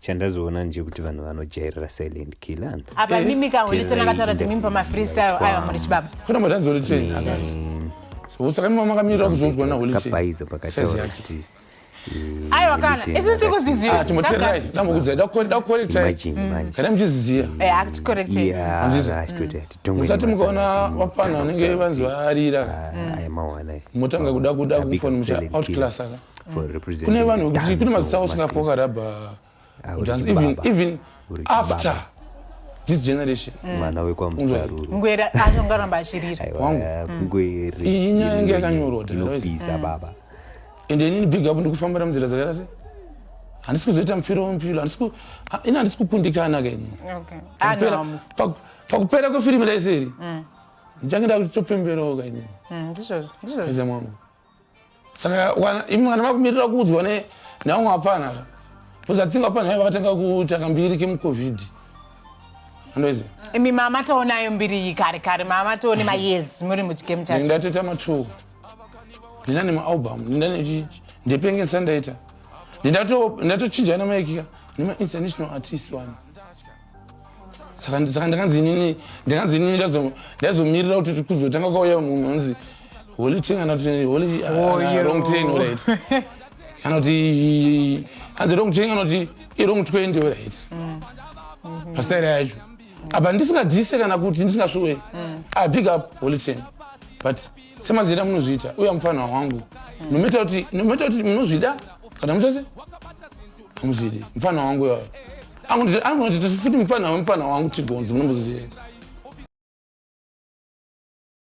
Chandazoona ndechekuti vanhu vanojairira silent killer. Apa mimi ka Holy Ten akataura kuti mimi pama freestyle aiwa muri chibaba. Kuna madanzi Holy Ten akati. So saka mimi makamirira kuzoudzwa na Holy Ten. Kabhaiza pakataura kuti Aiwa kana isusu tiri kuzviziva. Ah, chimboteererai ndambokudzai ndakukorektai kana muchiziziva. Eh, akuchikorektai. Musati mukaona vapfana vanenge vanzi varira. Motanga kuda kuda kufona mucha outclass aka. Kune vanhu vekuti kune mazisa usingapoka rubber kudance even even after this generation. Mwana wekwamusaruru. Ngwere achongaramba achirira. Wangu. Ngwere. Iyi nyaya yange yakanyorwa inopisa baba. Ende inini big up ndikufambira munzira dzakaita sei handisi kuzoita mupiro wemupiro ini handisi kukundikana ka inini. Okay. Ah, no, Pakupera kwefirimu raiseri ndichange ndakutopemberawo ka inini. Ndizvozvo. Ndizvozvo. Eze mwangu. Saka imi kana makumirira kuudzwa nevamwe vapana ka. Because I think vapana vaiva vakatanga kuita kambiri kemucovid. Andoizi. Imi mama toonayo mbiri iyi kare kare mama toone mayears muri muchigame chacho. Ndatoita matuwo. Ndina nemaalbum, ndina ndepengesa ndaita. Ndatochinja nemaikika nema-international artist wani. Saka saka ndakanzi inini ndakanzi inini ndazomirira kuti kuzotanga kwauya munhu anonzi Holy Ten kana kuti Holy wrong 10 alright. Kana kuti hanzi wrong 10 kana kuti i wrong 20 alright. Pastaira yacho. Apa ndisingadhise kana kuti ndisingasvuwe. Ah, big up Holy Ten. But semazita munozviita uya mupfanha wangu. No matter kuti no matter kuti munozvida kana mutose hamuzvidi mupfanha wangu iwayo. Angonoti futi mupfanha wemupfanha wangu Tigonzi munomboziva.